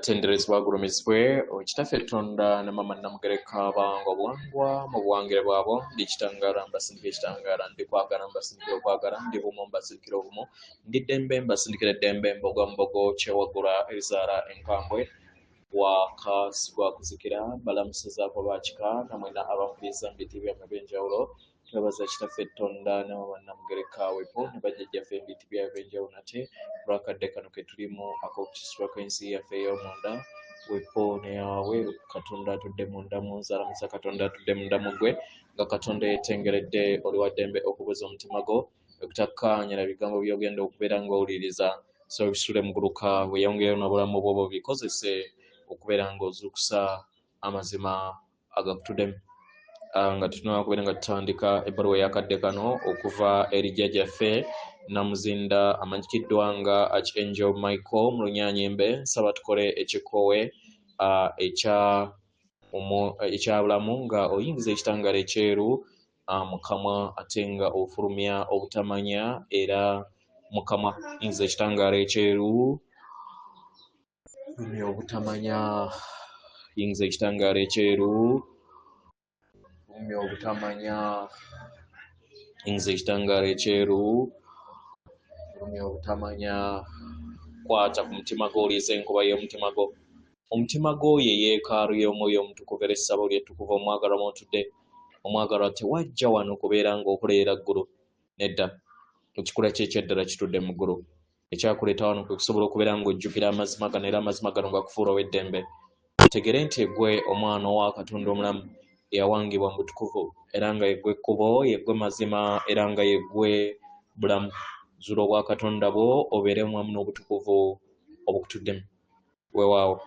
Atenderezebwa agulumizibwe Kitaffe Tonda ne Maama Namugereka abawanga obuwangwa mu buwangire bwabwo. Ndi kitangaala mbasindikira ekitangaala, ndi kwagala mbasindikira okwagala, ndi bumu mbasindikira obumu, ndi ddembe mbasindikira eddembe, mbogo mbogo kyewaggula ebizaala enkambwe, gwaka sigwa kuzikira. Mbalamusizaako bakika namwena abampuliriza mu biti byammwe eby'enjawulo. Twebaza Kitaffe Tonda ne Maama Namugereka wepo ne bajjajjaffe mu biti byabwe eby'enjawulo nate olw'akadde kano ke tulimu ak'okukyusibwa kw'ensi yaffe ey'omunda wepo n'eyawabweru. Katonda atudde munda mu nze alamusa Katonda atudde munda mu ggwe nga Katonda yeetengeredde oli wa ddembe okubuuza omutima gwo okutakkaanya na bigambo by'ogenda okubeera ng'owuliriza so bisule muguluka weeyongereyo n'obulamu bwo bikozese okubeera ng'ozuukusa amazima agakutuddemu. Nga tutunula kubeera nga tutandika ebbaluwa ey'akadde kano okuva eri jjajjaffe Namuzinda amanyikiddwa nga Archangel Michael mu Lunyanyembe. Nsaba tukole ekikkowe ekya bulamu nga oyingiza ekitangaala ekyeru mu kamwa ate nga ofulumya obutamanya era mu kamwa. Yingiza ekitangaala ekyeru, fulumya obutamanya, yingiza ekitangaala ekyeru, fulumya obutamanya, yingiza ekitangaala ekyeru, fulumya obutamanya. Kwata ku mutima gwo oliize enkuba y'omutima gwo. Omutima gwo ye yeekaalu y'Omwoyo Omutukuvu era essabo lye ettukuvu omwagalwa mw'otudde. Omwagalwa tewajja wano kubeera ng'okolerera ggulu, nedda. Ekikula kye ekyaddala kitudde mu ggulu. Ekyakuleeta wano kwe kusobola okubeera ng'ojjukira amazima gano era amazima gano gakufuula ow'eddembe. Otegere nti eggwe omwana owa Katonda omulamu eyawangibwa mu butukuvu era nga yeggwe kkubo, yeggwe mazima era nga yeggwe bulamu. Zuula obwakatonda bwo obeere wamu n'obutukuvu obukutuddemu. Weewaawo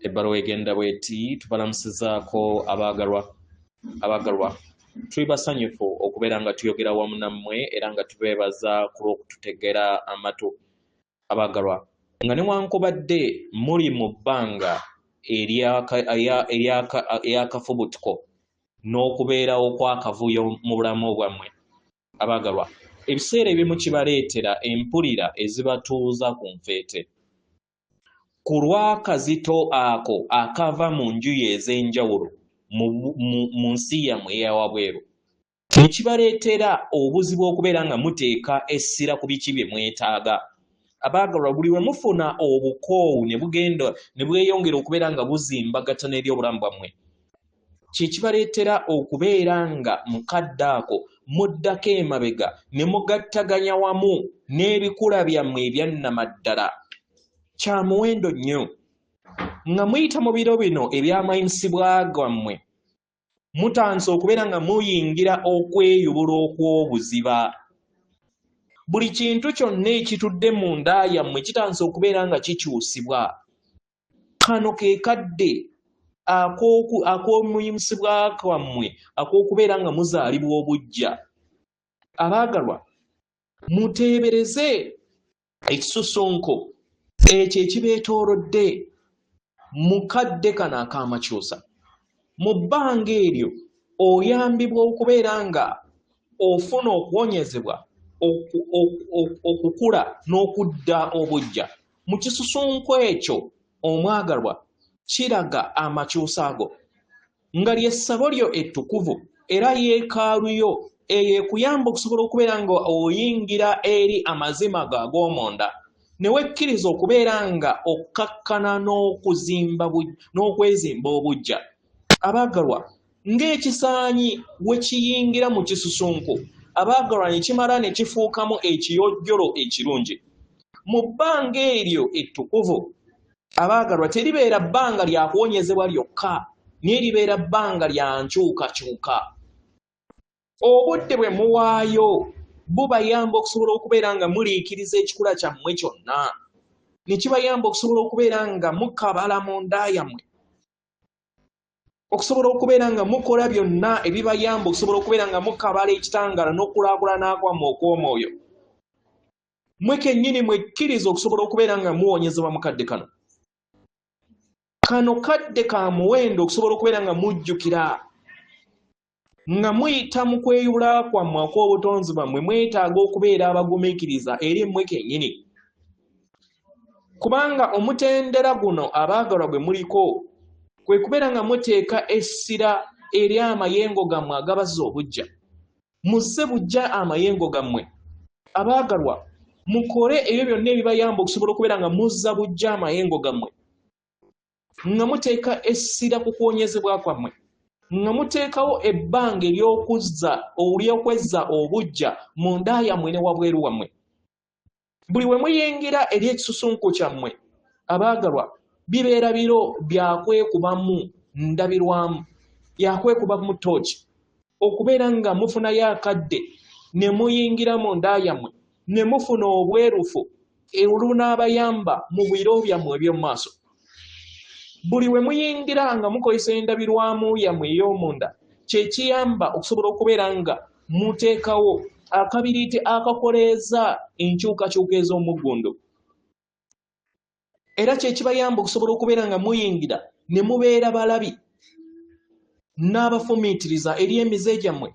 ebbaluwa egenda bw'eti: tubalamusizaako abaagalwa. Abaagalwa, tuli basanyufu okubeera nga tuyogera wamu nammwe era nga tubeebaza ku lw'okututegera amatu. Abaagalwa, nga newankubadde muli mu bbanga ery'akafubutuko n'okubeerawo kw'akavuyo mu bulamu bwammwe, abaagalwa, ebiseera ebimu kibaleetera empulira ezibatuuza ku nfeete ku lw'akazito ako akava mu njuyi ez'enjawulo mu nsi yammwe eyawabweru, ne kibaleetera obuzibu okubeera nga muteeka essira ku biki bye mwetaaga. Abaagalwa, buli we mufuna obukoowu ne bugenda ne bweyongera okubeera nga buzimbagatana eri obulamu bwammwe, kye kibaleetera okubeera nga mu kadde ako muddako emabega ne mugattaganya wamu n'ebikula byammwe ebyannamaddala. Kya muwendo nnyo nga muyita mu biro bino eby'amayimusibwa gammwe, mutandise okubeera nga muyingira okweyubula okw'obuziba. Buli kintu kyonna ekitudde munda yammwe kitandise okubeera nga kikyusibwa. Kano ke kadde ak'omuyimusibwa kwammwe ak'okubeera nga muzaalibwa obuggya. Abaagalwa, muteebereze ekisusunku ekyo ekibeetoolodde mu kadde kano ak'amakyusa. Mu bbanga eryo oyambibwa okubeera nga ofuna okuwonyezebwa, okukula n'okudda obuggya. Mu kisusunku ekyo omwagalwa kiraga amakyusa ago nga ly'essabo lyo ettukuvu era yeekaalu yo eyo ekuyamba okusobola okubeera nga oyingira eri amazima go ag'omunda ne wekkiriza okubeera nga okkakkana n'okuzimba n'okwezimba obuggya. Abaagalwa, ng'ekisaanyi we kiyingira mu kisusunku, abaagalwa, ne kimala ne kifuukamu ekiyojjolo ekirungi. Mu bbanga eryo ettukuvu, abaagalwa, teribeera bbanga lya kuwonyezebwa lyokka, naye libeera bbanga lya nkyukakyuka. Obudde bwe muwaayo bubayamba okusobola okubeera nga muliikiriza ekikula kyammwe kyonna, ne kibayamba okusobola okubeera nga mukabala munda yammwe, okusobola okubeera nga mukola byonna ebibayamba okusobola okubeera nga mukabala ekitangaala n'okukulaakulana kwammwe okw'omwoyo. Mwe kennyini mwekkiriza okusobola okubeera nga muwonyezebwa mu kadde kano. Kano kadde ka muwendo okusobola okubeera nga mujjukira nga muyita mu kweyubula kwammwe okw'obutonzi bwammwe, mwetaaga okubeera abagumiikiriza eri mmwe kennyini. Kubanga omutendera guno abaagalwa gwe muliko kwe kubeera nga muteeka essira eri amayengo gammwe agabazza obuggya. Muzze buggya amayengo gammwe. Abaagalwa, mukole ebyo byonna ebibayamba okusobola okubeera nga muzza buggya amayengo gammwe, nga muteeka essira ku kuwonyezebwa kwammwe, nga muteekawo ebbanga ery'okuzza oly'okwezza obuggya mu nda yammwe ne wabweru wammwe. Buli we muyingira eri ekisusunku kyammwe, abaagalwa, bibeera biro bya kwekubamu ndabirwamu, ya kwekubamu ttooci, okubeera nga mufunayo akadde ne muyingira mu nda yammwe ne mufuna obwerufu olunaabayamba mu biro byammwe eby'omu maaso. Buli we muyingira nga mukozesa endabirwamu yammwe ey'omunda, kye kiyamba okusobola okubeera nga muteekawo akabiriiti akakoleeza enkyukakyuka ez'omuggundu. Era kye kibayamba okusobola okubeera nga muyingira ne mubeera balabi n'abafumiitiriza eri emize gyammwe,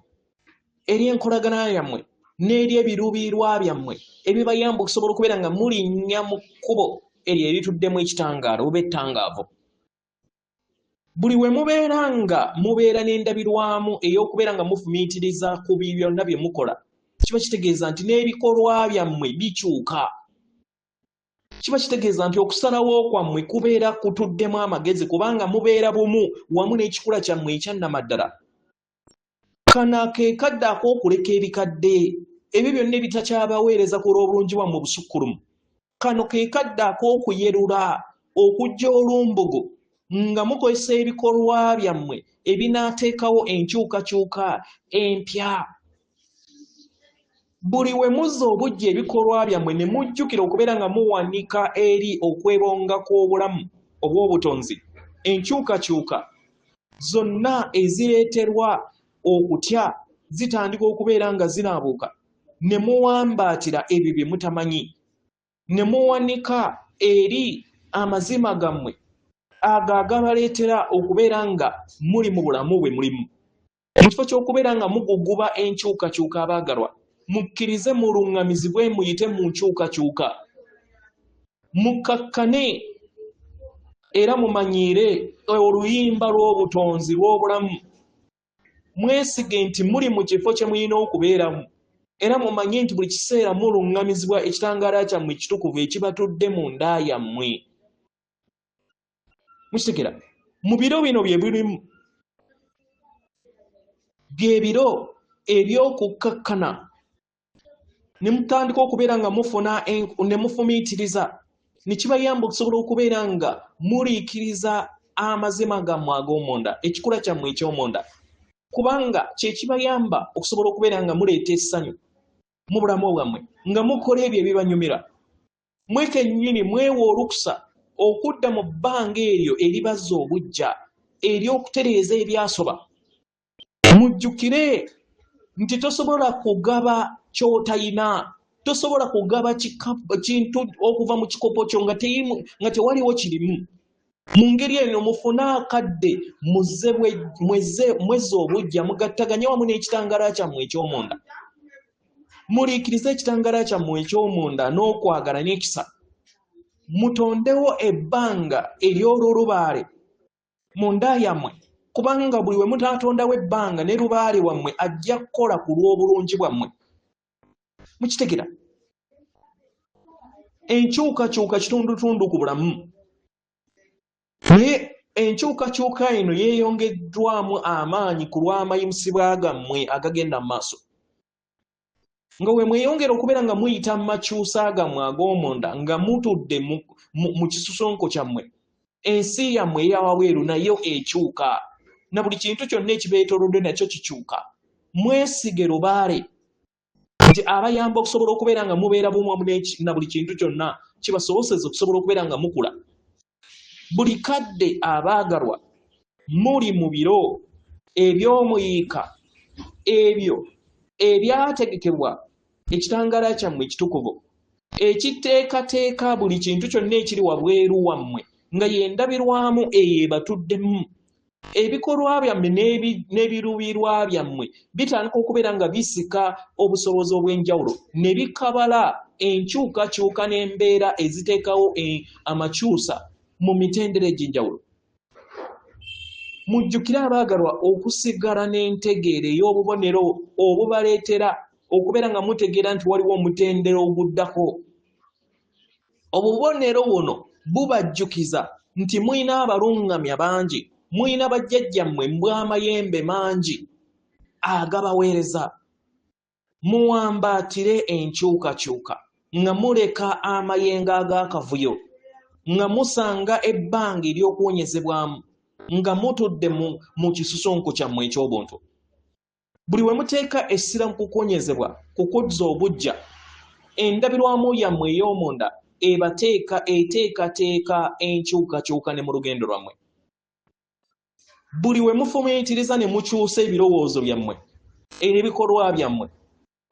eri enkolagana yammwe, n'eri ebiruubirirwa byammwe ebibayamba okusobola okubeera nga mulinnya mu kkubo eryo erituddemu ekitangaala oba ettangaavu. Buli we mubeera nga mubeera n'endabirwamu ey'okubeera nga mufumiitiriza ku byonna bye mukola, kiba kitegeeza nti n'ebikolwa byammwe bikyuka. Kiba kitegeeza nti okusalawo kwammwe kubeera kutuddemu amagezi kubanga mubeera bumu wamu n'ekikula kyammwe ekyannamaddala. Kano ke kadde ak'okuleka ebikadde, ebyo byonna ebitakyabaweereza ku lw'obulungi bwammwe obusukkulumu. Kano ke kadde ak'okuyerula, okuggya olumbugu nga mukozesa ebikolwa byammwe ebinaateekawo enkyukakyuka empya. Buli we muzza obuggya ebikolwa byammwe ne mujjukira okubeera nga muwanika eri okwebonga kw'obulamu obw'obutonzi, enkyukakyuka zonna ezireeterwa okutya zitandika okubeera nga zinaabuuka ne muwambaatira ebyo bye mutamanyi, ne muwanika eri amazima gammwe ago agabaleetera okubeera nga muli mu bulamu bwe mulimu. Mu kifo ky'okubeera nga muguguba enkyukakyuka abaagalwa, mukkirize muluŋŋamizibwe muyite mu nkyukakyuka. Mukkakkane era mumanyiire oluyimba lw'obutonzi lw'obulamu. Mwesige nti muli mu kifo kye mulina okubeeramu era mumanye nti buli kiseera muluŋŋamizibwa ekitangaala kyammwe ekitukuvu ekibatudde mu nda yammwe. Mukitegera? Mu biro bino bye birimu bye biro eby'okukkakkana ne mutandika okubeera nga mufuna ne mufumiitiriza ne kibayamba okusobola okubeera nga muliikiriza amazima gammwe ag'omunda, ekikula kyammwe eky'omunda, kubanga kye kibayamba okusobola okubeera nga muleeta essanyu mu bulamu bwammwe nga mukola ebyo ebibanyumira. Mwe kennyini mwewa olukusa okudda mu bbanga eryo eribazza obuggya, ery'okutereeza ebyasoba. Mujjukire nti tosobola kugaba ky'otalina. Tosobola kugaba kintu okuva mu kikopo kyo nga tewaliwo kirimu. Mu ngeri eno mufune akadde mwezze obuggya, mugattaganye wamu n'ekitangaala kyammwe eky'omunda. Muliikirize ekitangaala kyammwe eky'omunda n'okwagala n'ekisa. Mutondewo ebbanga ery'olulubaale mu nda yammwe, kubanga buli we mutaatondawo ebbanga ne lubaale wammwe ajja kukola ku lw'obulungi bwammwe. Mukitegera? Enkyukakyuka kitundutundu ku bulamu. Naye enkyukakyuka eno yeeyongeddwamu amaanyi ku lw'amayimusibwa gammwe agagenda mu maaso. Nga we mweyongera okubeera nga muyita mu makyusa gammwe ag'omunda nga mutudde mu kisusonko kyammwe, ensi yammwe eya wabweru nayo ekyuka, na buli kintu kyonna ekibeetoolodde nakyo kikyuka. Mwesige lubaale nti abayamba okusobola okubeera nga mubeera bumu wamu na buli kintu kyonna kibasoboseza okusobola okubeera nga mukula. Buli kadde abaagalwa muli mu biro eby'omuyiika ebyo ebyategekebwa ekitangaala kyammwe ekitukuvu ekiteekateeka buli kintu kyonna ekiri wabweru wammwe nga y'endabirwamu eyo ebatuddemu. Ebikolwa byammwe n'ebiruubirirwa byammwe bitandika okubeera nga bisika obusobozi obw'enjawulo ne bikabala enkyukakyuka n'embeera eziteekawo amakyusa mu mitendera egy'enjawulo. Mujjukire abaagalwa okusigala n'entegeera ey'obubonero obubaleetera okubeera nga mutegeera nti waliwo omutendera oguddako. Obubonero buno bubajjukiza nti mulina abalungamya bangi, mulina bajjajjammwe mbw'amayembe mangi agabaweereza. Muwambaatire enkyukakyuka nga muleka amayengo ag'akavuyo, nga musanga ebbanga ery'okuwonyezebwamu, nga mutudde mu kisusunku kyammwe eky'obuntu. Buli we muteeka essira mu kukuwonyezebwa, ku kuzza obuggya, endabirwamu yammwe ey'omunda ebateeka eteekateeka enkyukakyuka ne mu lugendo lwammwe. Buli we mufumiitiriza ne mukyusa ebirowoozo byammwe ebikolwa byammwe,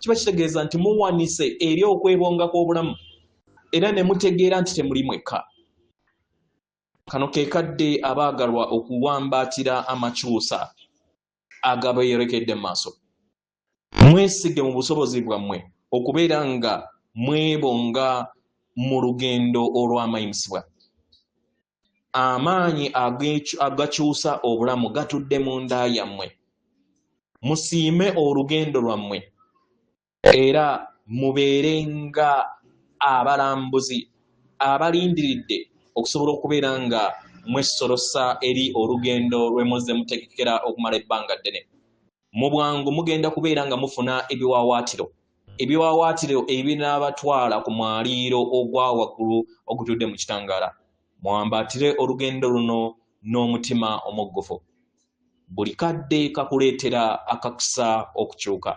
kiba kitegeeza nti muwanise eri okwebonga kw'obulamu era ne mutegeera nti temuli mwekka. Kano ke kadde abaagalwa okuwambaatira amakyusa agabeeyolekedde mu maaso. Mwesige mu busobozi bwammwe okubeera nga mwebonga mu lugendo olw'amayimisibwa. Amaanyi agakyusa obulamu gatudde munda yammwe. Musiime olugendo lwammwe era mubeere nga abalambuzi abalindiridde okusobola okubeera nga mwesolosa eri olugendo lwe muzze mutegekera okumala ebbanga ddene. Mu bwangu mugenda kubeera nga mufuna ebiwaawaatiro, ebiwaawaatiro ebinaabatwala ku mwaliiro ogwa waggulu ogutudde mu kitangaala. Muwambaatire olugendo luno n'omutima omuggufu. Buli kadde kakuleetera akakisa okukyuka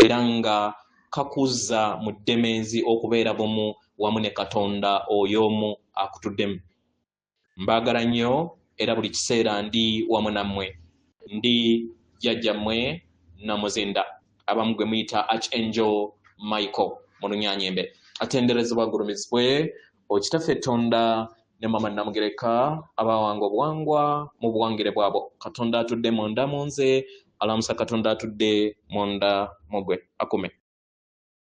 era nga kakuzza mu ddemeezi okubeera bumu wamu ne Katonda oyo omu akutuddemu. Mbaagala nnyo era buli kiseera ndi wamu nammwe. Ndi jjajjammwe Namuzinda, abamu gwe muyita Archangel Michael mu Lunyanyembe. Atenderezebwa agulumizibwe Okitaffe Tonda ne Mama Namugereka abawanga obuwangwa mu buwangire bwabwo. Katonda atudde munda mu nze alamusa Katonda atudde munda mu gwe. Akume.